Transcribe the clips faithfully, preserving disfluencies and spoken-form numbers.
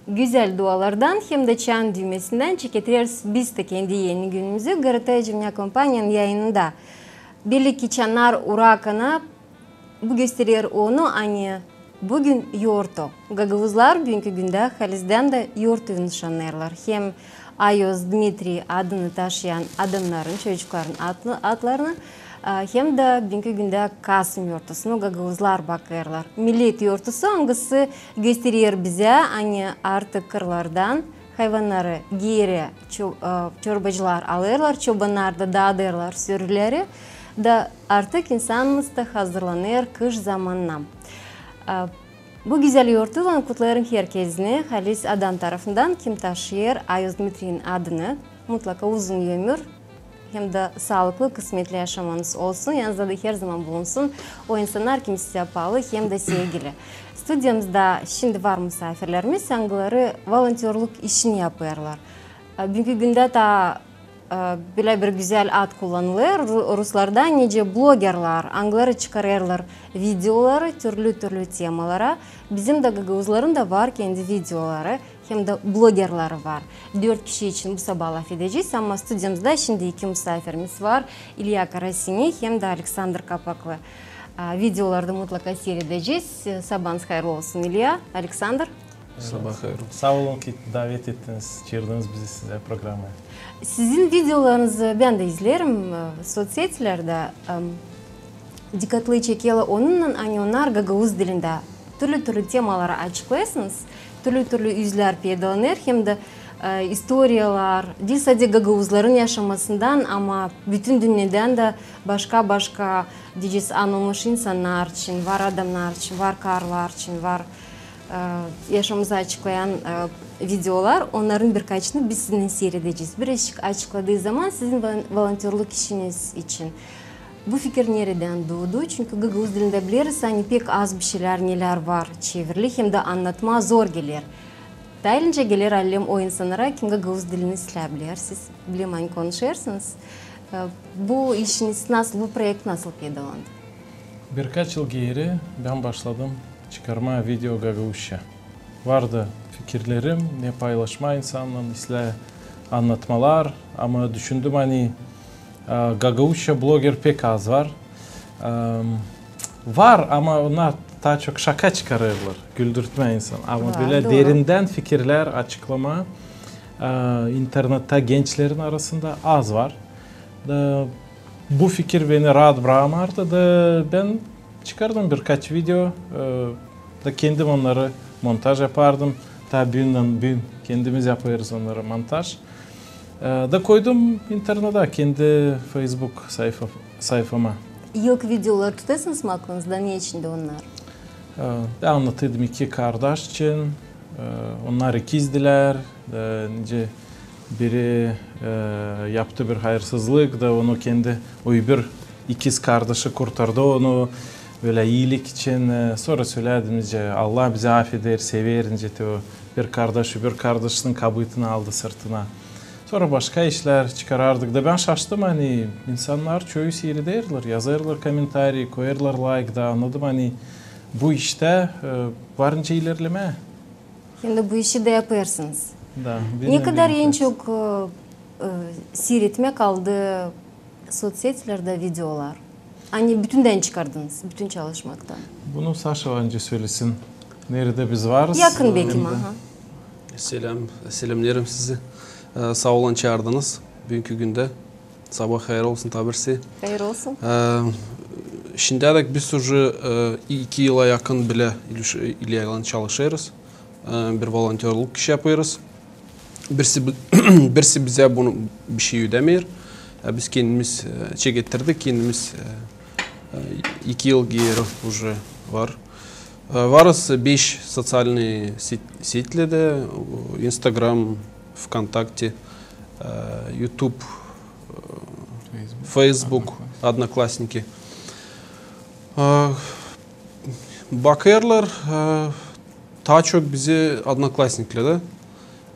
Gözäl dualardan hem dä çan düümäsindän çeketeriz biz dä kendi Eni günümüzü GRT Dünnä kompaniyanın yayınında. Belli ki, çannar urakana bu gösterer onu, ani büün yortu. Gagauzlar büünkü gündä halizdän dä yortu nışannêêrlar. Hem Ayoz Dmitriy adını taşıyan adamnarın, çocukların atlı-, atlarını, a, hem dä büünkü gündä Kasım yortusunu gagauzlar bakêrlar. Millet yortusu, angısı gösterer bizä, ani artık kırlardan hayvannarı geeri ço-, e, çorbacılar alêrlar, çobannar da daadêrlar sürüleri, da artık insanımız da hazırlanêr kış zamanına. E, bu gözäl yortuylan kutlêêrım herkezi, halis adam tarafından, kim taşıyêr Ayoz Dmitriyin adını. Mutlaka uzun ömür hem dä saalıklı, kısmetli yaşamanız olsun, yanınızda da herzaman bulunsun o insannar, kim sizä paalı hem dä sevgili. Studiyamızda şindi var musaafirlerimiz, angıları volontörluk işini yapêrlar. E, büünkü gündä taa, e, bölä bir gözäl ad kullanılêr ru-, ruslarda, nicä blogerlar, angıları çıkarêrlar videoları türlü-türlü temalara. Bizim dä gagauzların da var kendi videoları hem dä blogerları var. Dört kişi için bu sabaa lafedecez, ama studiyamızda şindi iki musaafirimiz var, İlya Karasini hem dä Aleksandr Kapaklı. A, videoları da mutlaka siiredecez. Sabaanız hayırlı olsun, İlya, Aleksandr. Sabaa hayır. Saa olun ki davet ettiniz, çaardınız bizi sizä programaya. Sizin videolarınızı bän dä izleerim, e, sotsetilerdä. Em, dikkatlı çekerlär onunnan, ani onnar gagauz dilindä türlü-türlü temaları açıklêêrsınız, türlü-türlü üzlär peydalanêr, hem dä, e, istoriyalar, diil sade gagauzların yaşamasından, ama bütün dünnedän dä başka-başka, deyecez, anılmış insannar için, var adamnar için, var karılar için, var, e, yaşamamızı açıklayan, e, videolar. Onnarın birkaçını biz sizinnän siiredecez. Birazcık açıkladıı zaman sizin vol-, volontörluk işiniz için. Bu fikir neredän duudu? Çünkü gagauz dilindä bileriz, ani pek az bişeylär, nelär var çevirili, hem dä annatmaa zor geler. Taa ilginç geler, alem, o insannara, kim gagauz dilini islää biler. Siz, bilerim, ani konuşêrsınız. E, bu işiniz nasıl, bu proekt nasıl peydalandı? Birkaç yıl geeri bän başladım çıkarmaa video gagauzça. Vardı fikirlerim, ne paylaşmaa insannan, islää annatmalar, ama düşündüm, ani, e, gagauzça bloger pek az var. Em, var, ama onnar taa çok şaka çıkarêrlar, güldürtmää insan. Ama bölä derindän fikirlär açıklamaa, e, internettä gençlerin arasında az var. Da bu fikir beni raat brakmadı da bän çıkardım birkaç video, e, da kendim onnarı montaj yapardım. Taa büündän büün kendimiz yapêrız onnarı montaj. E, da koydum internetä, kendi Facebook sayfa-, sayfama. İlk videoları tutêrsınız mı aklınızda, ne içindi onnar? E, bän annadıydım iki kardaş için, e, onnar ikizdilär, e, nicä biri, e, yaptı bir hayırsızlık da onu kendi, o öbür ikiz kardaşı kurtardı onu, bölä iilik için, e, sora söledi, nicä Allah bizi afeder, sever, nicä te o bir kardaş öbür kardaşının kabııtını aldı sırtına. Sora başka işlär çıkarardık da bän şaştım, ani insannar çoyu siiredärlär, yazêrlar komentariy, koyêrlar layk da, annadım, ani bu iştä, e, var nicä ilerlemää. Hem dä bu işi dä yapêrsınız. Da, ne kadar en çok, e, e, siiretmää kaldı sotsetilerdä videolar? Ani bütündän çıkardınız, bütün çalışmaktan. Bunu Saşa var nicä sölesin. Neredä biz varız? Yakın, e, beki, aha. Seläm, selämneerim sizi. E, saa olun, çaardınız büünkü gündä. Sabaa hayır olsun, tabii ki. Hayır olsun. E, şindiyädek biz uje, e, iki yıla yakın bilä İlş-, İlyaylan çalışêrız. E, bir volontörluk işi yapêrız. Birisi bi-, birisi bizä bunu bişey ödemeer. E, biz kendimiz, e, çeketirdik, kendimiz, e, e, iki yıl geeri uje var. E, varız beş soţialnıy set-, setlerdä, o, Instagram, Vkontakte, e, YouTube, e, Facebook, Odnoklassniki. E, bakêrlar, e, taa çok bizi Odnoklassniklerä.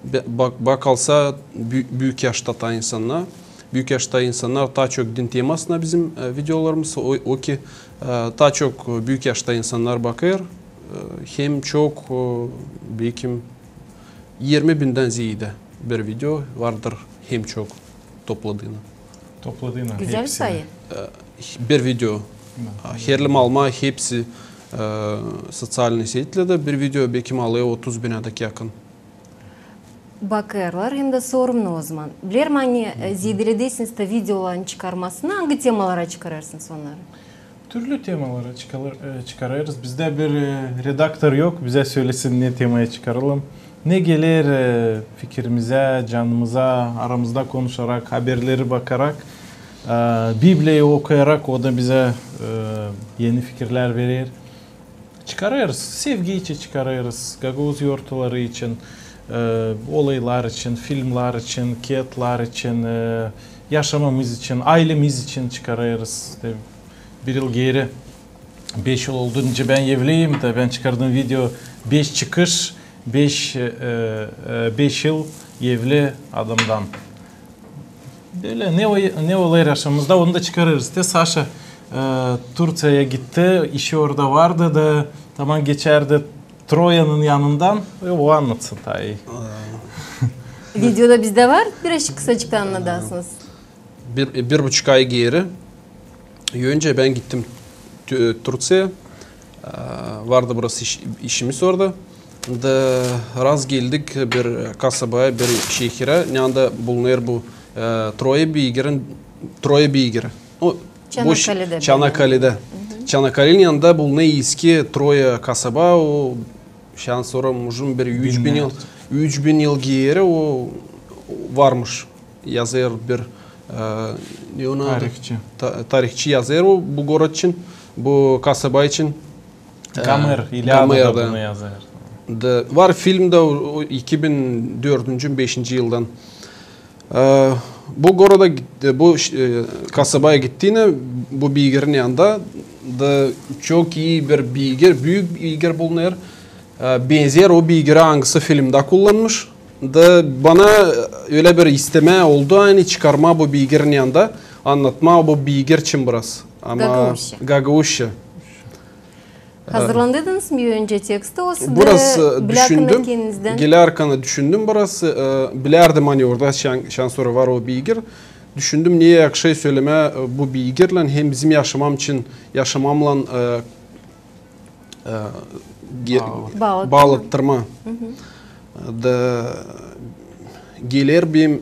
Be-, bak-, bakalsa bü-, büük yaşta taa insannar. Büük yaşta insannar taa çok din temasına bizim, e, videolarımız, o, o ki, e, taa çok büük yaşta insannar bakêr, e, hem çok, e, bekim, Yirmi bindän zeedä bir video vardır, hem çok topladıynan. Topladıynan. Gözäl hepsini. Sayı. E, bir video. Da. Herli malmaa hepsi, e, soţialnıy setlerdä bir video, bekim alêr otuz binä dä yakın. Bakêrlar hem dä sorumnı o zaman. Bilerim, ani, e, zeedä deersiniz dä videoların çıkarmasını, angı temalara çıkarêrsınız onnarı? Türlü temalara çıkar-, e, çıkarêrız. Bizdä bir, e, redaktor yok, bizä sölesin, ne temaya çıkaralım. Ne geler, e, fikirimizä, canımıza, aramızda konuşarak, haberleri bakarak, e, Bibliyayı okuyarak, o da bizä, e, eni fikirlär verer. Çıkarêrız, sevgi için çıkarêrız, gagauz yortuları için, e, olaylar için, filmlär için, kiyatlar için, e, yaşamamız için, aylemiz için çıkarêrız. İştä bir yıl geeri, beş yıl oldu, nicä bän evliyim, da bän çıkardım video, beş çıkış, beş, e, e, beş yıl evli adamdan. Bölä ne o-, ne olêr yaşamamızda, onu da çıkarêrız. Te Saşa, e, Turţiyaya gitti, işi orada vardı da, taman geçärdi Troyanın yanından, e, o annatsın taa ii. Videoda bizdä var, birazcık kısacık da annadasınız. Bir, bir buçuk ay geeri öncä bän gittim Tü-, Turţiyaya. E, vardı biraz iş-, işimiz orada. Da rastgeldik bir kasabaya, bir şehirä, neredä bulunêr bu, e, Troya biygirin, Troya biygiri. O, bu ş-, Çanakkaleedä. Çanakkaleedä. Çanakkalelän yanında bulunêr eski Troya kasaba, o, şansora, muzun bir üç bin yıl, üç bin yıl geeri o varmış. Yazêr bir, e, ne onun adı? Tarihçi. Ta-, tarihçi yazêr o, bu gorod için, bu kasaba için. E, Gomer, İliadada bunu yazêr. Da var filmdä, o, o iki bin dördüncü, beşinci yıldan. E, bu goroda gitti, bu, e, kasabaya gittiynän, bu biygirin yanında, da çok ii bir biygir, büük biygir bulunêr. E, benzär o biygirä, angısı filmdä kullanmış. Da bana, e, ölä bir istemää oldu, ani çıkarmaa bu biygirin yanında, annatmaa bu biygir için biraz. Ama gagauzça. Gagauzça. Hazırlandıydınız mı öncä teksti, osa da biraz, e, bilä hakkına düşündüm, kendinizdän? Geler hakkına düşündüm biraz, e, bilärdim, ani orada şan-, şansora var o biygir. Düşündüm, ne yakşı sölemää, e, bu biygirlän hem bizim yaşamam için, yaşamamlan, e, e, ge-, baalatırmaa. Da geler benim,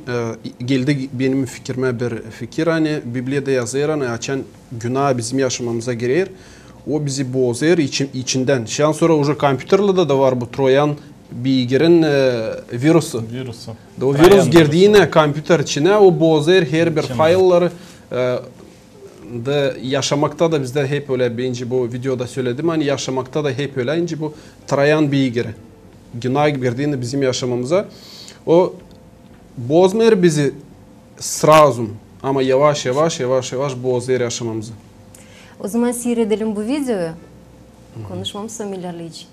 e, geldi benim fikirimä bir fikir, ani Bibliyada yazêr, ani açan günah bizim yaşamamıza girer, o bizi bozêr içi-, içindän. Şansora uje kompyuterlerdä dä var bu Troyan biygirin, e, virusu. Da o virus girdiynän kompyuter içinä, o bozêr herbir faylları, e, Da yaşamakta da bizdä hep ölä, bencä bu videoda söledim, ani yaşamakta da hep ölä, bencä bu Troyan biygiri. Günah girdiynän bizim yaşamamıza. O bozmêêr bizi srazum, ama yavaş-yavaş, yavaş-yavaş bozêr yaşamamızı. O zaman siiredelim bu videoyu. Konuşmamız sona ilerleyecek.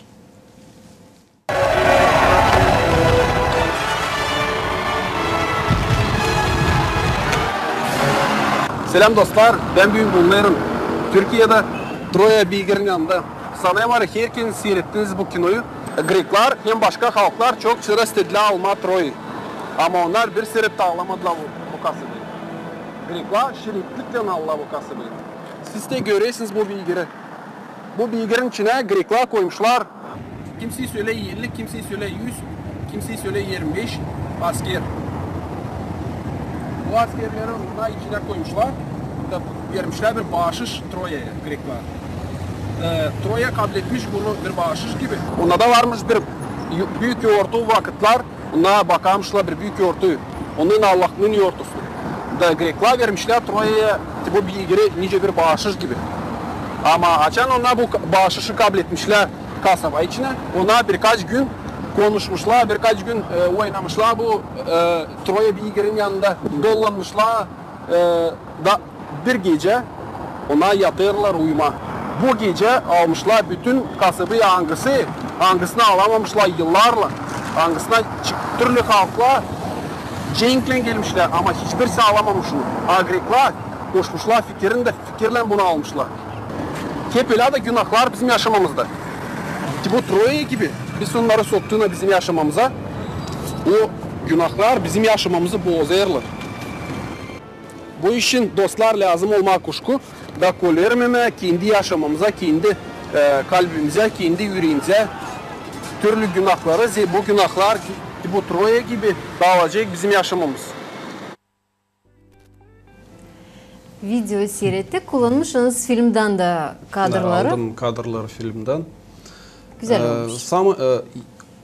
Selam, dostlar. Bän büün bulunêrım Türkiyedä, Troya biygirinin yanında. Sanêrım, herkez siirettiniz bu kinoyu. Greklär hem başka halklar çok sıra istedilär almaa Troyayı. Ama onnar bir sebeptän alamadılar bu, bu kasabayı. Greklär şirinliklän aldılar bu kasabayı. Siz dä görersiniz bu biygiri. Bu biygirin içinä greklär koymuşlar. Kimisi sölää elli, kimisi sölää üz, kimisi sölää irmi beş asker. Bu askerleri onnar içinä koymuşlar da vermişlär bir baaşış Troyaya greklär. E, Troya kabletmiş bunu bir baaşış gibi. Onda da varmış bir yu-, büük yortu vakıtlar. Onnar bakarmışlar bir büük yortu. Onun Allahın yortusu. Da greklär vermişlär Troyaya bu biygiri nicä bir baaşış gibi. Ama açan onnar bu ka-, baaşışı kabletmişlär kasaba içinä, onnar birkaç gün konuşmuşlar, birkaç gün, e, oynamışlar bu, e, Troya biygirinin yanında, dolanmışlar, e, da Bir gecä onnar yatêrlar uyumaa. Bu gecä almışlar bütün kasabayı, angısı, angısını alamamışlar yıllarlan. Angısına çı-, türlü halklar cenklän gelmişlär, ama hiçbirisi alamamış onu. A greklär koşmuşlar fikirin dä, fikirlän bunu almışlar. Hep ölä dä günahlar bizim yaşamamızda. Te bu Troya gibi. Biz onnarı soktuynän bizim yaşamamıza. Bu günahlar bizim yaşamamızı bozêrlar. Bu için, dostlar, lääzım olmaa kuşku da kölelememää kendi yaşamamıza, kendi, e, kalbimizä, kendi üreemizä türlü günahları, zerä bu günahlar bu Troya gibi daalacek bizim yaşamamız. Video siirettik, kullanmışsınız filmdän dä kadrları. Aldım kadrları filmdän. Gözäl olmuş. Samı,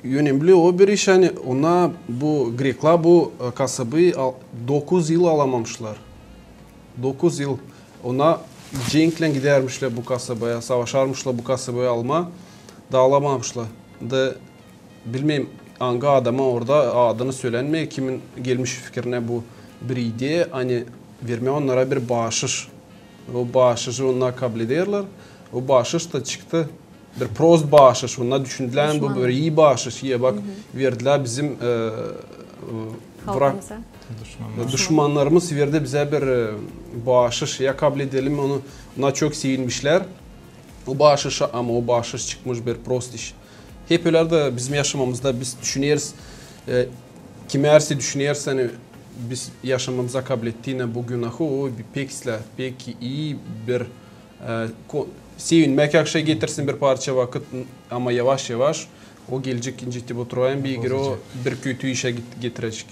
e, önemli o bir iş, ani ona bu greklär bu, e, kasabı al-, dokuz yıl alamamışlar. Dokuz yıl ona cenklän gidärmişlär bu kasabaya, savaşarmışlar bu kasabayı almaa, da alamamışlar. Da bilmeerim, angı adama orada, adını sölämeer, kimin gelmiş fikirinä bu bir ideya, ani vermää onnara bir baaşış. O baaşışı onnar kablederlär. O baaşış da çıktı bir prost baaşış. Onnar düşündülär, bu bir ii baaşış. Ya bak, verdilär bizim, e, e, vrak-, duşmannarımız verdi bizä bir, e, baaşış. Ya kabledelim onu. Onnar çok sevinmişlär o baaşışa, ama o baaşış çıkmış bir prost iş. Hep ölä dä bizim yaşamamızda biz düşüneriz, e, kimärsi düşüner, ani biz yaşamamıza kablettiynän bu günahı, o pek islää, pek ii bir, e, ko-, sevinmäk akşa getirsin bir parça vakıt, ama yavaş-yavaş o gelecek, incitip oturêr, beygir o bir kötü işä git-, getirecek.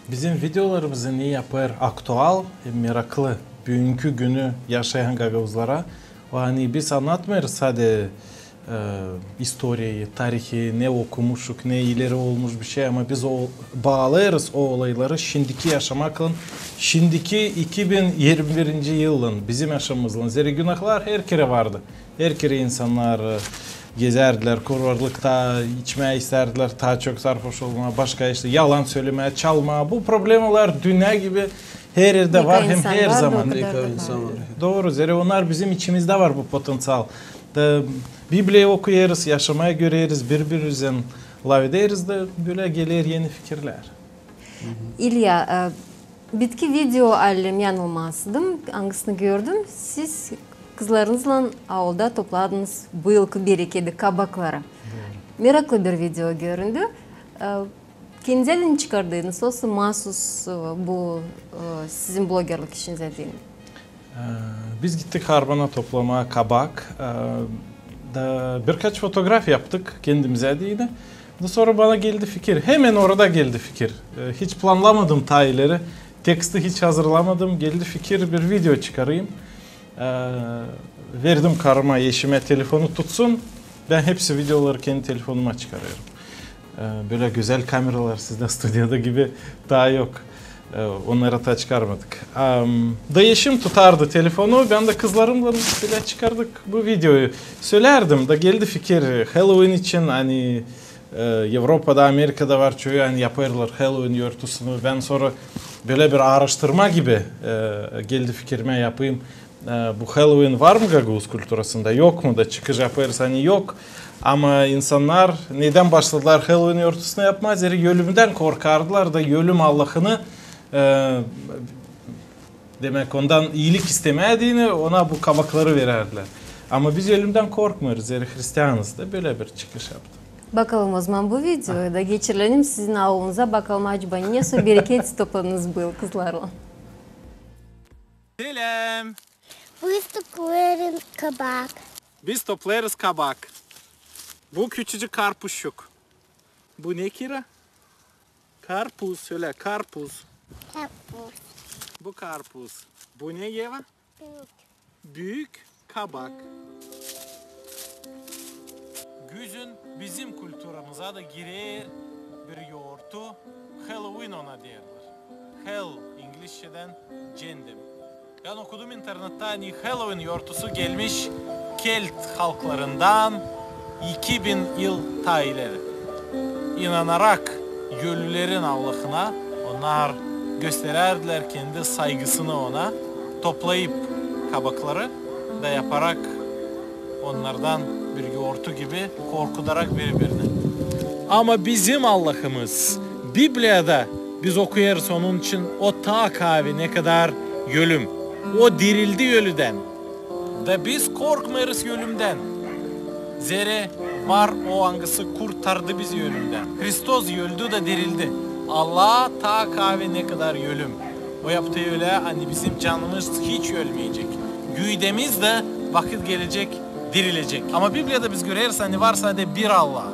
Bizim videolarımızı ne yapêr aktual hem meraklı büünkü günü yaşayan gagauzlara, o, ani biz annatmêêrız sade, e, istoriyayı, tarihi, ne okumuşuk, ne ileri olmuş bir şey, ama biz o, baalêêrız o olayları şindiki yaşamaklan, şindiki iki bin irmi birinci yıllan, bizim yaşamamızlan. Zerä günahlar herkerä vardı. Herkerä insannar, e, gezärdilär kurvarlıkta, içmää istärdilär, taa çok sarhoş olmaa, başka işlär, yalan sölemää, çalmaa. Bu problemalar dünnä gibi her erdä var, hem her zaman. Dooru, zerä onnar bizim içimizdä var, bu potenţial. Da Bibliya okuyêrız, yaşamaa göreriz, biri-birizdän lafederiz da bölä geler eni fikirlär. İlya, e, bitki video, allem yanılmasaydım, angısını gördüm, siz kızlarınızlan aulda topladınız bu yılkı bereketi, kabakları. Meraklı bir video göründü. E, kendinizä mi çıkardınız, osa maasuz, e, bu, e, sizin blogerlik işinizä deyni? E, biz gittik harbana toplamaa kabak, e, da birkaç fotograf yaptık kendimizä deyni. Da sora bana geldi fikir, hemen orada geldi fikir. E, hiç planlamadım taa ileri, teksti hiç hazırlamadım. Geldi fikir, bir video çıkarayım. E, verdim karıma, eşimä telefonu tutsun. Bän hepsi videoları kendi telefonuma çıkarêrım. E, bölä gözäl kameralar sizdä studiyada gibi taa yok. E, onnarı taa çıkarmadık. Am, da eşim tutardı telefonu, bän dä kızlarımlan bölä çıkardık bu videoyu. Sölärdim da geldi fikir, Halloween için, ani, e, Evropada, Amerikada var çoyu, ani yapêrlar Halloween yortusunu. Bän sora bölä bir aaraştırma gibi, e, geldi fikirimä yapayım. E, bu Halloween var mı gagauz kulturasında, yok mu da çıkış yapêrız, ani yok. Ama insannar nedän başladılar Halloween yortusunu yapmaa? Zerä ölümdän korkardılar da ölüm Allahını, e, demäk, ondan iilik istämää deyni ona bu kabakları verärdilär. Ama biz ölümdän korkmêêrız, zerä hristianız da, bölä bir çıkış yaptım. Bakalım ozaman bu videoyu da geçirelim sizin aulunuza, bakalım, acaba ne sor bereketi topladınız bu yıl kızlarlan. Seläm! Biz toplêêrız kabak. Biz toplêêrız kabak. Bu küçücük karpuşçuk. Bu ne, Kira? Karpuz, sölä, karpuz. Karpuz. Bu karpuz. Bu ne, Eva? Büük. Büük kabak. Güzün bizim kulturamıza da girer bir yortu, Halloween ona deerlär. Hell, ingilizçedän cennem. Bän okudum internettä, ani Halloween yortusu gelmiş kelt halklarından iki bin yıl taa ileri. İnanarak ölülerin Allahına, onnar gösterärdilär kendi saygısını ona, toplayıp kabakları da yaparak onnardan bir yortu gibi korkudarak biri-birini. Ama bizim Allahımız, Bibliyada biz okuyêrız onun için, o taa kaavi, ne kadar ölüm. O dirildi ölüdän. Da biz korkmêêrız ölümdän. Zerä var o, angısı kurtardı bizi ölümdän. Hristos öldü da dirildi. Allah taa kaavi ne kadar ölüm. O yaptı ölä, ani bizim canımız hiç ölmeyecek. Güydemiz dä vakıt gelecek, dirilecek. Ama Bibliyada biz göreriz, ani var sade bir Allah.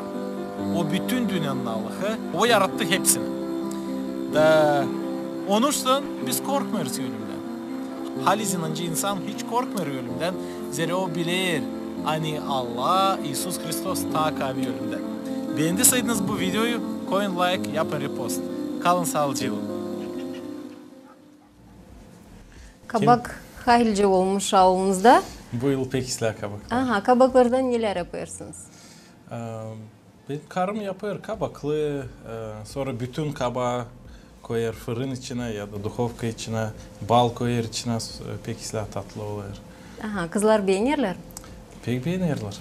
O bütün dünnenin Allahı. O yarattı hepsini. Da onuştan biz korkmêêrız ölümdän. Halis inancı insan hiç korkmêêr ölümdän, zerä o biler, ani Allah, İisus Hristos taa kaavi ölümdän. Beendiseydiniz bu videoyu, koyun layk, yapın repost. Kalın saalıcaklan. Kabak haylice olmuş alnınızda. Bu yıl pek islää kabak. Aha, kabaklardan neler yapêrsınız? Ee, Benim karım yapêr kabaklı, e, sora bütün kabaa koyêr fırın içinä ya da duhovka içinä, bal koyêr içinä, s-, e, pek islää tatlı olêr. Aha, kızlar beenerlär? Pek beenerlär.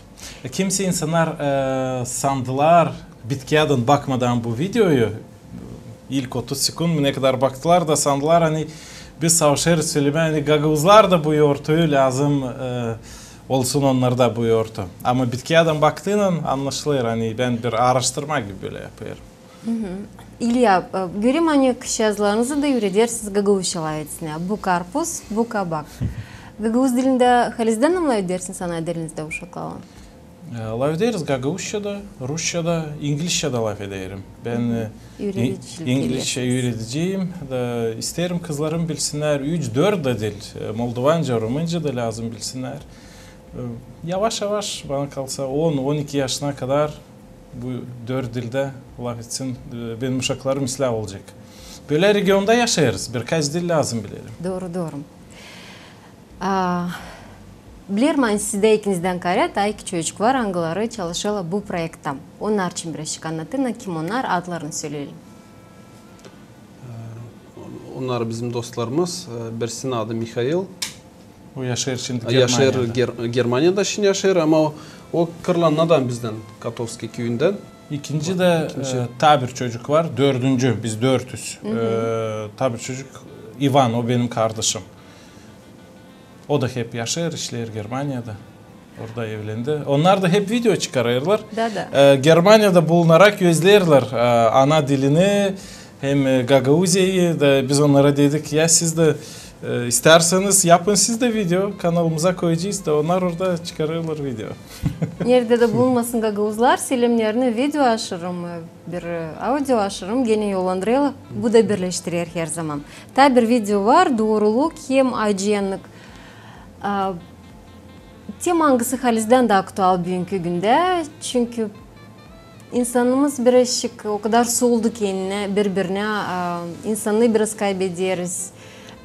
E, kimsey insannar, e, sandılar, bitkiyädän bakmadan bu videoyu, ilk otuz sekund mı ne kadar baktılar da sandılar, ani biz savaşêrız sölemää, ani gagauzlar da bu yortuyu lääzım, e, olsun onnarda bu yortu. Ama bitkiyädän baktıynan annaşılêr, ani bän bir aaraştırma gibi bölä yapêrım. İlya, e, görerim, ani kişi yazılarınızı da üüredersiniz gagauzça lafetsin. Bu karpuz, bu kabak. Gagauz dilindä halizdän mi lafedersiniz ana dilinizdä uşaklarlan? E, lafederiz gagauzça da, rusça da, inglizçä dä lafederim. Bän, e, inglizçä üürediciyim da isteerim kızlarım bilsinnär üç, dört dä dil, e, moldovanca, rumınca da lääzım bilsinnär. E, yavaş-yavaş, bana kalsa, on, on iki yaşına kadar bu dört dildä lafetsin, e, benim uşaklarım islää olacek. Bölä regionda yaşêêrız, birkaç dil lääzım bilelim. Dooru, dooru. A, bilerim, ani sizdä ikinizdän kaarä taa iki çocuk var, angıları çalışêrlar bu proektta. Onnar için birazçık annadın, kim onnar, adlarını söleyelim. E, onnar bizim dostlarımız. E, birisinin adı Mihail. O yaşêêr şindi Germaniyada. Ger-, Germaniyada şindi yaşêêr, ama o, o Kırlannadan bizdän, Kotovskiy küüyündän. İkinci dä, e, taa bir çocuk var, dördüncü, biz dörtüz. E, taa bir çocuk İvan, o benim kardaşım. O da hep yaşêêr, işleer Germaniyada. Orada evlendi. Onnar da hep video çıkarêrlar. Da, da. E, Germaniyada bulunarak gözleerlär, e, ana dilini hem, e, Gagauziyayı da biz onnara dedik, ya siz dä, e, isteerseniz yapın siz dä video, kanalımıza koyacez da onnar orada çıkarêrlar video. Neredä dä bulunmasın gagauzlar, selemnerini video aşırım, e, bir, e, audio aşırım, genä yollandırêrlar. Bu da birleştirer herzaman. Taa bir video var, dooruluk hem acıyannık. A, tema angısı halizdän dä aktual büünkü gündä, çünkü insanımız birazçık o kadar soldu kendinä, biri-birinä, a, insannıı biraz kaybederiz,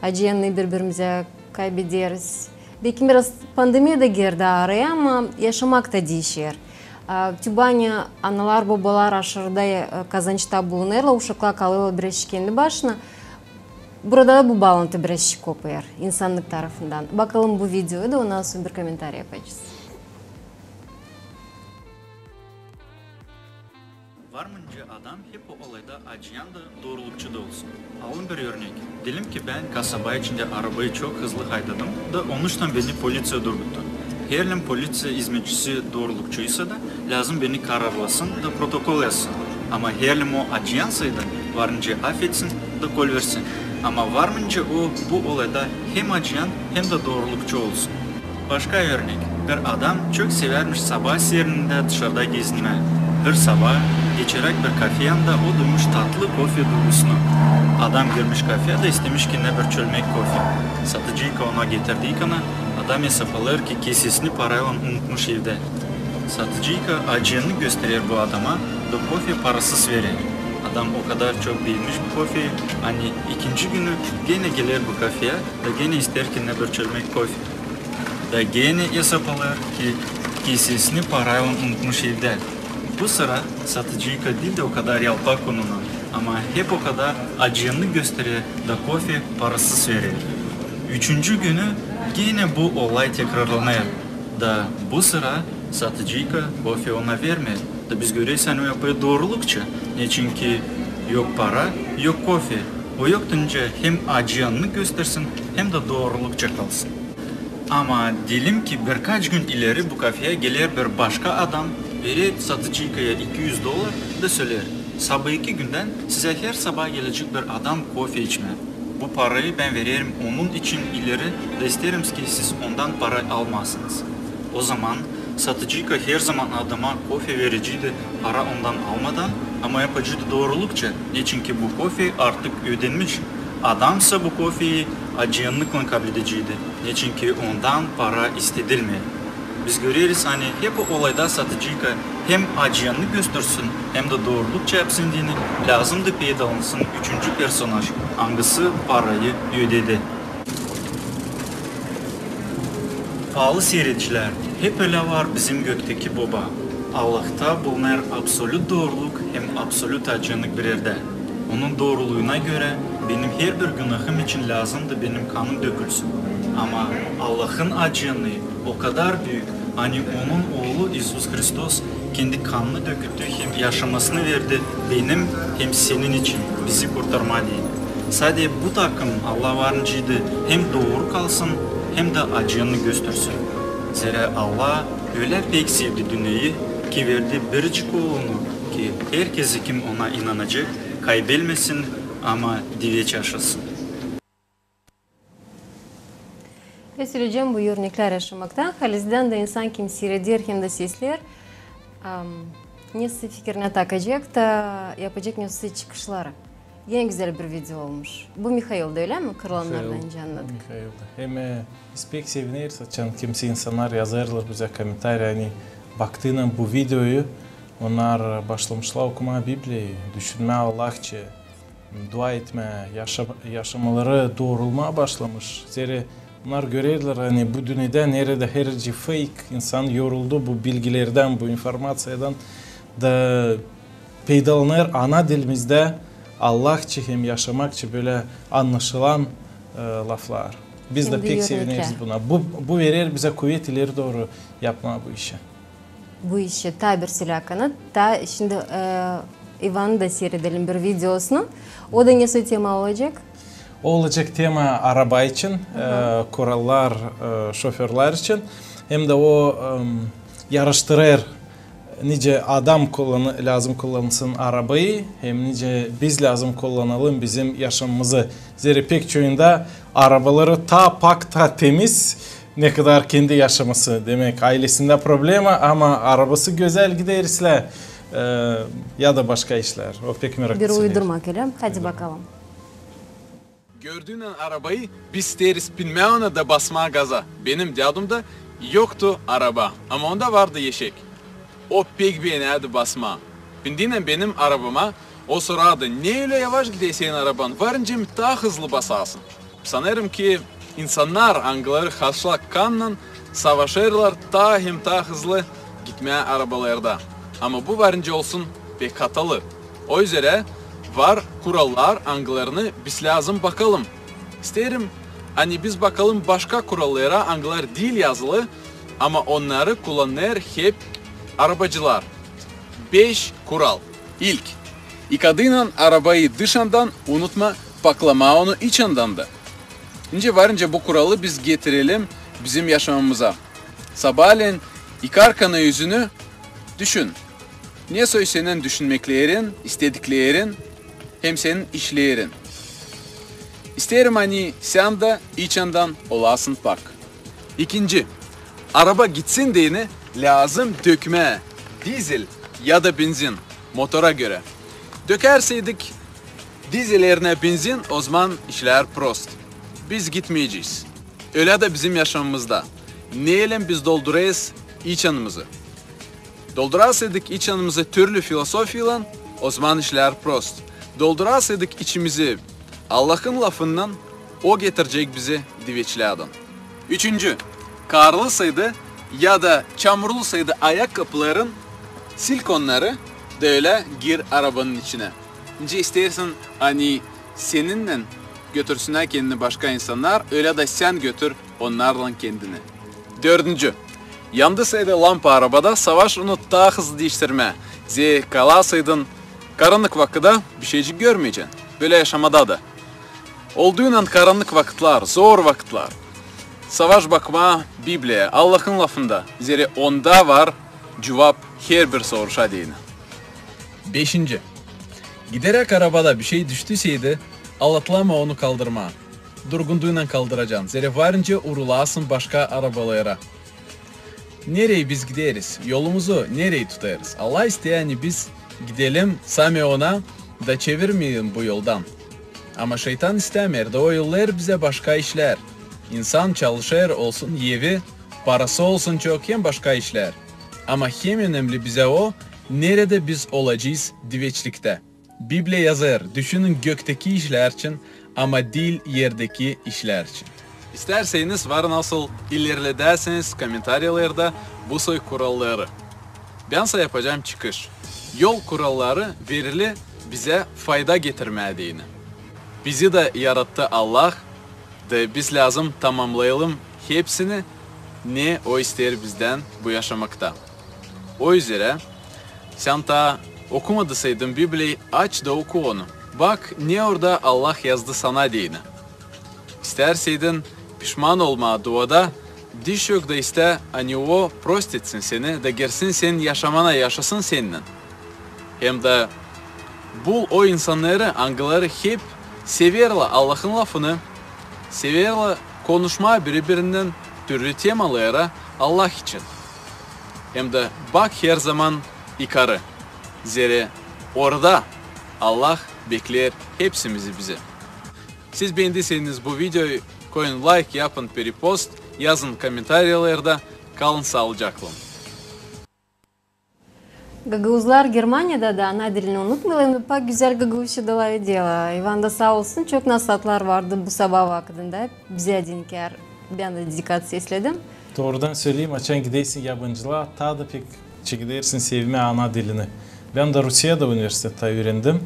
acıyannıı biri-birimizä kaybederiz. Belki biraz pandemiya da girdi araya, ama yaşamak ta diişer. A, tüübani analar, bobalar aşırıda, e, kazançta bulunêrlar, uşaklar kalêrlar birazçık kendi başına. Burada da bu baalantı birazçık kopêr insannık tarafından. Bakalım bu videoyu da, ondan sora bir komentariy yapacez. Var mı nicä adam hep o olayda acıyan da, doorulukçu da olsun? Alın bir örnek. Deyelim ki, bän kasaba içindä arabayı çok hızlı haydadım da onuştan beni poliţiya durguttu. Herliim poliţiya izmetçisi doorulukçuysa da, lääzım beni kararlasın da protokol yazsın. Ama herliim o acıyansaydı, var nicä afetsin da kolversin. Ama var mı nicä o bu olayda hem acıyan, hem dä doorulukçu olsun? Başka örnek. Bir adam çok sevärmiş sabaa serinindä dışarıda gezinmää. Bir sabaa, geçeräk bir kafe yanında, o duymuş tatlı kofe duygusunu. Adam girmiş kafeya da istemiş kendinä bir çölmek kofe. Satıcıyka ona getirdiykana, adam esapalêêr, ki kesesini paraylan unutmuş evdä. Satıcıyka acıyannık gösterer bu adama da kofe parasız verer. Adam o kadar çok beenmiş bu kofeyi, ani ikinci günü genä geler bu kafeya da genä isteer kendinä bir çölmek kofe. Da genä esapalêêr, ki kesesini paraylan unutmuş evdä. Bu sıra satıcıyka diil dä o kadar yalpak onunnan, ama hep o kadar acıyannık gösterer da kofe parasız verer. Üçüncü günü genä bu olay tekrarlanêr. Da bu sıra satıcıyka kofe ona vermeer. Da biz göreriz, ani o yapêr doorulukça. Neçin ki yok para, yok kofe. O yok deyni hem acıyannık göstersin, hem dä doorulukça kalsın. Ama deyelim ki, birkaç gün ileri bu kafeya geler bir başka adam, verer satıcıykaya iki üz dolar da söleer: Sabaakı gündän sizä her sabaa gelecek bir adam kofe içmää. Bu parayı bän vererim onun için ileri da isteerim, ki siz ondan para almayasınız. O zaman satıcıyka her zaman adama kofe vereceydi para ondan almadan, ama yapaceydı doorulukça, neçinki bu kofe artık ödenmiş. Adamsa bu kofeyi acıyannıklan kabledeceydi, neçinki ondan para istedilmeer. Biz göreriz, ani hep o olayda satıcıyka hem acıyannık göstersin, hem dä doorulukça yapsın deyni, lääzımdı peydalansın üçüncü personaj, angısı parayı ödedi. Paalı siiredicilär, hep ölä var bizim gökteki Boba. Allahta bulunêr absolut dooruluk hem absolut acıyannık bir erdä. Onun dooruluuna görä benim herbir günahım için lääzımdı benim kanım dökülsün. Ama Allahın acıyannıı o kadar büük, ani Onun Oolu İisus Hristos kendi kanını döküttü hem yaşamasını verdi benim hem senin için, bizi kurtarmaa deyni. Sade bu takım Allah var nicä hem dooru kalsın, hem dä acıyannık göstersin. Zerä Allah ölä pek sevdi dünneyi, ki verdi biricik Oolunu, ki herkezi, kim Ona inanacek, kaybelmesin, ama diveç yaşasın. Sölecäm bu örneklär yaşamaktan. Halizdän dä insan, kim siireder hem dä sesleer, am, nesä fikirinä takacek da yapacek nesä çıkışları. Genä gözäl bir video olmuş. Bu Mihail da, ölä mi? Kırılanlardan Mihail, canladık. Mihail da. Hem, e, biz pek sevineriz, açan kimsä insannar yazêrlar bizä kommentariya, ani baktıynan bu videoyu, onnar başlamışlar okumaa Bibliyayı, düşünmää Allahça, dua etmää, yaşa-, yaşamaları doorulmaa başlamış. Zerä onnar görerlär, ani bu dünnedä neredä herkezi fake, insan yoruldu bu bilgilerdän, bu informaţiyadan da peydalanêr ana dilimizdä Allahça hem yaşamakça bölä annaşılan, e, laflar. Biz dä pek sevineriz buna. Bu, bu verer bizä kuvet ileri dooru yapmaa bu işi. Bu işi taa bir silää kanat. Taa şindi, e, İvanı da siiredelim bir videosunu. O da nesä tema olacek? O olacek tema araba için, e, kurallar, e, şoförlär için. Hem dä o, em, yarıştırêr, nicä adam kullanı-, lääzım kullansın arabayı, hem nicä biz lääzım kullanalım bizim yaşamamızı. Zerä pek çoyunda arabaları taa pak, taa temiz, ne kadar kendi yaşaması. Demäk, aylesindä problema, ama arabası gözäl gider islää, e, ya da başka işlär. O pek merak. Bir uydurma, ölä. Hadi bakalım. Gördüynän arabayı biz isteeriz pinmää ona da basmaa gaza. Benim dädumda yoktu araba, ama onda vardı eşek. O pek beenärdi basmaa. Pindiynän benim arabama, o sorardı: "Ne ölä yavaş gider senin araban? Var nicä mi taa hızlı basasın?" Sanêrım ki, insannar, angıları haşlak kannan, savaşêrlar taa hem taa hızlı gitmää arabalarda. Ama bu var nicä olsun pek hatalı. O üzerä var kurallar, angılarını biz lääzım bakalım. İsteerim, ani biz bakalım başka kurallara, angılar diil yazılı, ama onnarı kullanêr hep arabacılar. Beş kural. İlk. Yıkadıynan arabayı dışandan, unutma paklamaa onu içandan da. Nicä var nicä bu kuralı biz getirelim bizim yaşamamıza. Sabaalän yıkarkan üzünü, düşün, ne soy senin düşünmeklerin, istediklerin hem senin işlerin. İsteerim, ani sän dä içandan olasın pak. İkinci, araba gitsin deyni lääzım dökmää dizel ya da benzin, motora görä. Dökärseydik dizel erinä benzin, ozaman işlär prost. Biz gitmeyecez. Ölä dä bizim yaşamamızda. Neylän biz doldurêrız içanımızı? Doldurasaydık içanımızı türlü filosofiyaylan, ozaman işlär prost. Doldurasaydık içimizi Allahın lafınnan, o getirecek bizi diveçläädän. Üçüncü, karlısaydı ya da çamurlusaydı ayakkapıların, silk onnarı da ölä gir arabanın içinä. Nicä isteersin, ani seninnän götürsünnär kendini başka insannar, ölä dä sän götür onnarlan kendini. Dördüncü, yandısaydı lampa arabada, savaş onu taa hızlı diiştirmää. Zerä kalasaydın karannık vakıda, bişeycik görmeyecän. Bölä yaşamada da. Olduynan karannık vakıtlar, zor vakıtlar, savaş bakmaa Bibliyaya, Allahın lafında, zerä onda var cuvap herbir soruşa deyni. Beşinci. Gideräk arabada bişey düştüyseydi, alatlama onu kaldırmaa. Durgunduynan kaldıracan, zerä var nicä urulasın başka arabalara. Nereyi biz gideriz, yolumuzu nereyi tutêrız? Allah isteer, ani biz gidelim same Ona da çevirmeyelim bu yoldan. Ama şeytan istämeer da o yollar bizä başka işlär. İnsan çalışêr, olsun evi, parası olsun çok hem başka işlär. Ama hem önemli bizä o, neredä biz olacez diveçliktä. Bibliya yazêr: düşünün göktäki işlär için, ama diil erdeki işlär için. İstärseniz, var nasıl ilerledäsiniz komentariyalarda bu soy kuralları. Bän sä yapacam çıkış. Yol kuralları verili bizä fayda getirmää deyni. Bizi dä yarattı Allah, da biz lääzım tamamnayalım hepsini, ne O isteer bizdän bu yaşamakta. O üzerä, sän taa okumadısaydın Bibliyayı, aç da oku onu. Bak, ne orada Allah yazdı sana deyni. İstärseydin pişman olmaa duada, diş yok da istä, ani O prostetsin seni da girsin senin yaşamana, yaşasın seninnän. Hem dä bul o insannarı, angıları hep severlär Allahın lafını, severlär konuşmaa biri-birinnän türlü temalara Allah için. Hem dä bak herzaman yukarı, zerä orada Allah bekleer hepsimizi bizi. Siz beendiseniz bu videoyu, koyun layk, yapın peripost, yazın komentariyalarda. Kalın saalıcaklan. Gagauzlar Germaniyada da ana dilini unutmêêrlar, hem dä pek gözäl gagauzça da lafedêrlar. İvan da saa olsun, çok nasaatlar vardı bu sabaa vakıdında. Bizä dinkär, bän dä dikat sesledim. Doorudan söleyim, açan gidersin yabancılıa, taa da pek çekersin sevmää ana dilini. Bän dä Rusiyada universitettä üürendim.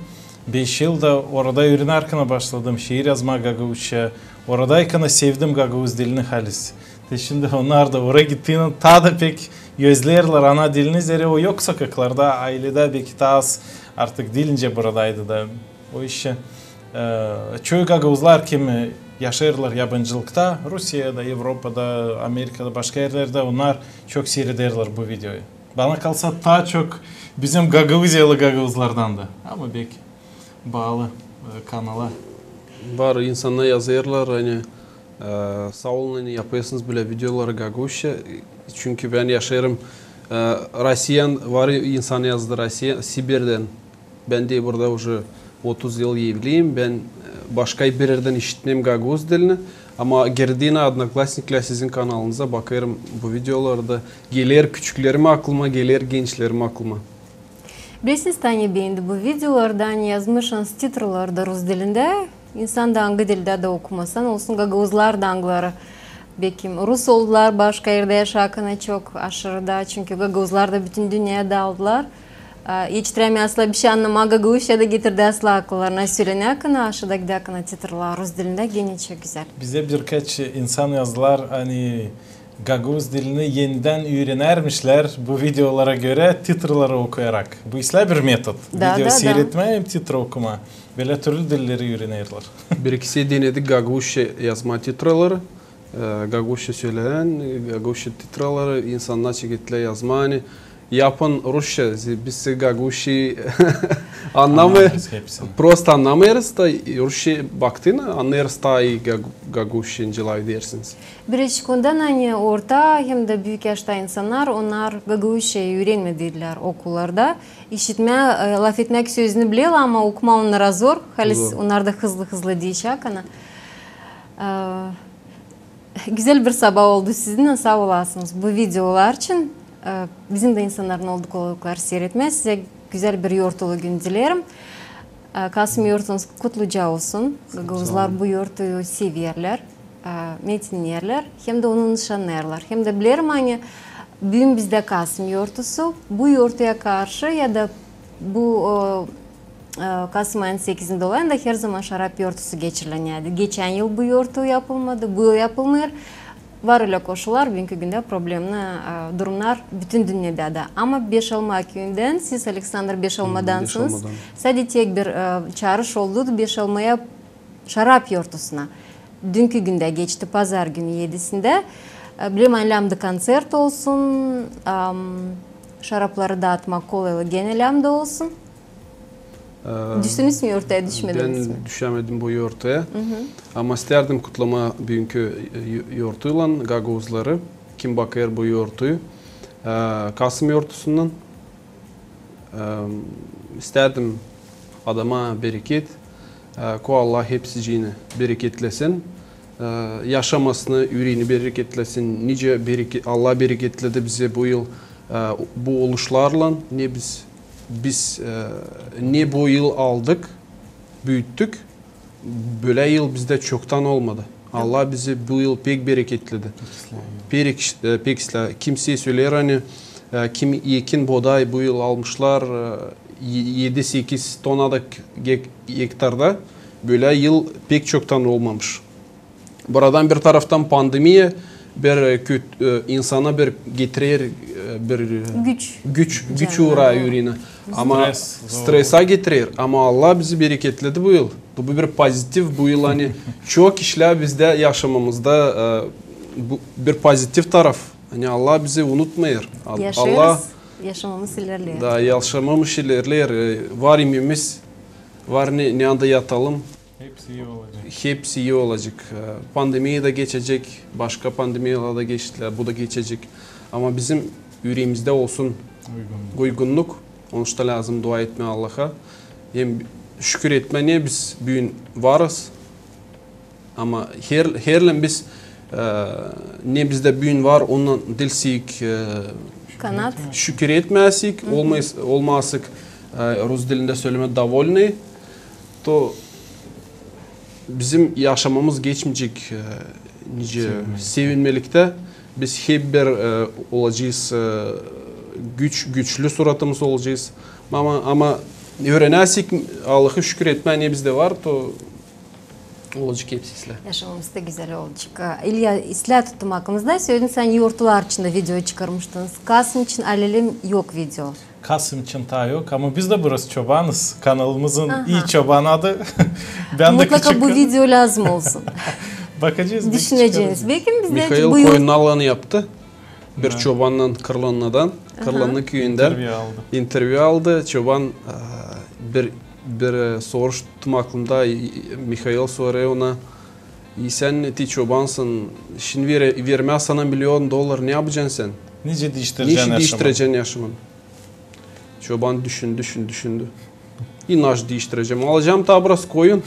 Beş yıl da orada üürenärkänä başladım şiir yazmaa gagauzça. Oradaykänä sevdim gagauz dilini halis. Te şindi onnar da oraya gittiynän taa da pek özleerlär ana dilini, zerä o yok sokaklarda, ayledä beki taa az artık diil nicä buradaydı da. O işä, e, çoyu gagauzlar, kim yaşêêrlar yabancılıkta, Rusiyada, Evropada, Amerikada, başka erlerdä, onnar çok siirederlär bu videoyu. Bana kalsa, taa çok bizim gagauziyalı gagauzlardan da. Ama beki baalı, e, kanala. Var insannar yazêrlar, ani, e, saa olun, ani yapêrsınız bölä videoları gagauzça. Çünkü bän yaşêêrım, e, Rusiyanın, var insan yazdı Rusiya, Sibirdän. Bän dä burada uje otuz yıl evliyim. Bän, e, başka bir erdän işitmeerim gagauz dilini. Ama girdiynän Odnoklassniklär, sizin kanalınıza, bakêrım bu videolarda. Geler küçüklerim aklıma, geler gençlerim aklıma. Bilersiniz, ani bän dä bu videolarda, ani yazmışsınız titrları da rus dilindä, insan da angı dildä dä okumasan olsun, gagauzlar da angıları, bekim, rus oldular, başka erdä yaşarkana çok aşırıda, çünkü gagauzlar da bütün dünneyä daaldılar. A, etiştirämeerlär bişey annamaa gagauzçada, getirdäsä akıllarına sölenärkana, aşaada gidärkana titrları rus dilindä genä çok gözäl. Bizä birkaç insan yazdılar, ani gagauz dilini enidän üürenärmişlär bu videolara görä titrları okuyarak. Bu islää bir metod. Da, video da, da. Siiretmää hem titr okumaa. Bölä türlü dilleri üürenerlär. Bir-ikisi denedik gagauzça yazmaa titrları. E, gagauzça sölenän, gagauzça titrları, insannar çeketlär yazmaa, ani yapın rusça, zi-, biz gagauzça annamêêrız. Annamêêrız hepsini. Prosta annamêêrız da, rusça baktın, annêêrız taa ii gag-, gagauzça nicä lafedersiniz. Bir iş kondan, ani orta hem dä büük yaşta insannar, onnar gagauzçayı üürenmedilär okullarda. İşitmää, e, lafetmäk sözünü bilerlär, ama okumaa onnara zor. Halis, zor. Onnar da hızlı-hızlı diişärkana. E, Gözäl bir sabaa oldu sizinnän, saa olasınız bu videolar için. E, bizim dä insannarın oldu kolaylıklar siiretmää. Sizä gözäl bir yortulu gün dileerim. E, Kasım yortunuz kutluca olsun. Gagauzlar bu yortuyu severlär, e, metinnerlär, hem dä onu nışannêêrlar. Hem dä bilerim, ani büün bizdä Kasım yortusu, bu yortuya karşı ya da bu, e, e, Kasım ayın sekizini dolayında her zaman şarap yortusu geçirilenärdi. Geçän yıl bu yortu yapılmadı, bu yıl yapılmêêr. Var ölä koşullar, büünkü gündä problemli, e, durumnar bütün dünnedä dä. Ama Beşalma küüyündän, siz, Aleksandr, Beşalmadansınız. Beşalmadan. Sade tek bir, e, çaarış oldu Beşalmaya şarap yortusuna. Düünkü gündä geçti, pazar günü edisindä. E, bilemeyim, läämdı koncert olsun, am, şarapları daatmak kolaylı genä läämdı olsun. Ee, Düştünüz mü yortuya, düşmediniz mi? Bän düşämedim bu yortuya. Ama isteerdim kutlamaa büünkü, e, yo-, yortuylan gagauzları, kim bakêr bu yortuyu, e, Kasım yortusundan. E, isteerdim adama bereket, e, ko Allah hepsicini bereketlesin, e, yaşamasını, üreeni bereketlesin. Nicä bereke-, Allah bereketledi bizi bu yıl, e, bu oluşlarlan, ne biz, biz, e, ne bu yıl aldık, büüttük, bölä yıl bizdä çoktan olmadı. Allah bizi bu yıl pek bereketledi. Pek islää, e, pek islää. Kimsey söleer, ani, e, kim ekin, booday bu yıl almışlar, e, e-, edi-sekiz tona da ge-, gektarda, bölä yıl pek çoktan olmamış. Buradan bir taraftan pandemiya bir, e, köt-, e, insana bir getirer, e, bir, e, güç, güç, güç uura üreenä. Ama stresa getirer. Ama Allah bizi bereketledi bu yıl. Bu bir pozitiv bu yıl, ani çok işlär bizdä yaşamamızda, e, bu bir pozitiv taraf. Ani Allah bizi unutmêêr. Ad-, yaşêêrız, yaşamamız ilerleer. Da, yaşamamız ilerleer. E, var imimiz, var ne, ne anda yatalım. Hepsi ii olacek. Hepsi ii olacek. E, pandemiya da geçecek, başka pandemiyalar da geçtilär, bu da geçecek. Ama bizim üreemizdä olsun uygunnuk. Uygunnuk. Onuştan lääzım dua etmää Allaha. Hem şükür etmää, ne biz büün varız. Ama her, herlän biz, e, ne bizdä büün var, ondan diilsek, e, şükür etmäsek, olmaz-, olmazsak, e, rus dilindä sölemää довольный, to bizim yaşamamız geçmeyecek, e, nicä sevinmeliktä. Biz hep bir, e, olacez, e, güç, güçlü suratımız olacez. Ama, ama üürenärsek Allahı şükür etmää, ne bizdä var, to olacek hepsi islää. Yaşamamız da gözäl olacek. İlya, islää tuttum aklımızda, söledin, sän yortular içindä video çıkarmıştınız. Kasım için alelem yok video. Kasım için taa yok, ama biz dä biraz çobanız. Kanalımızın ii Çoban adı. Bän dä küçük. Mutlaka bu video lääzım olsun. Bakacez, belki çıkarız. Düşüneceniz. Belki bizdä Mihail bu yol koyunnalan yaptı. Bir çobannan Kırlannadan, Kırlanna küüyündän intervyu aldı. İntervyu aldı. Çoban, e, bir, bir, e, soruştum aklımda, e, Mihail sorêr ona: "E, sän, ti çobansın, şindi ver-, vermää sana milyon dolar, ne yapacan sän? Nicä diiştirecän yaşamanı?" Çoban düşündü, düşündü, düşündü. "E, naşey diiştirecäm? Alacam taa biraz koyun."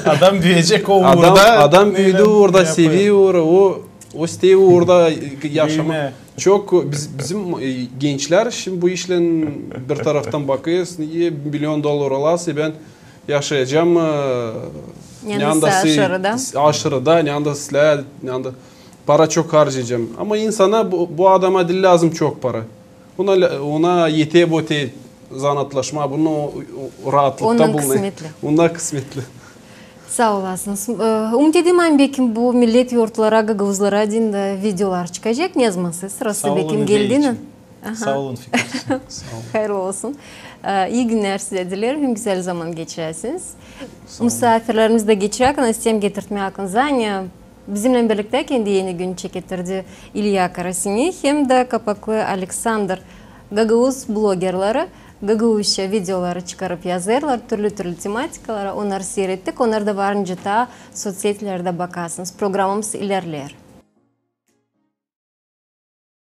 Adam büüyecek o uurda. Adam büüdü uurda, sever uuru, o, o isteer uurda yaşamaa. Çok biz, bizim, e, gençlär şindi bu işlän bir taraftan bakêrız, nicä milyon dolar alasa, bän yaşayacam, e, neredä aşırıda, neredä islää, neredä para çok harcayacam. Ama insana, bu, bu adama diil lääzım çok para. Ona, ona eter bu te zanaatlaşmaa, bunun o, o raatlıkta bulunêr. Ondan kısmetli. Saa olasınız. E, umut ederim, ani belki bu millet yortulara, gagauzlara deyni videolar çıkacek. Ne zaman siz, sırası belki geldi. Saa olun fikir için. Saa olun. Hayırlı olsun. E, ii günnär sizä dilerim. Hem gözäl zaman geçiräsiniz. Musaafirlerimiz dä geçirärkän isteerim getirtmää aklınıza, ani bizimnän birliktä kendi eni günü çeketirdi İlya Karasini hem dä Kapaklı Aleksandr. Gagauz blogerleri gagauzça videoları çıkarıp yazêrlar türlü-türlü tematikalara, onnarı siirettik, onnarı da var nicä taa sotsetilerdä bakasınız. Programamız ilerleer.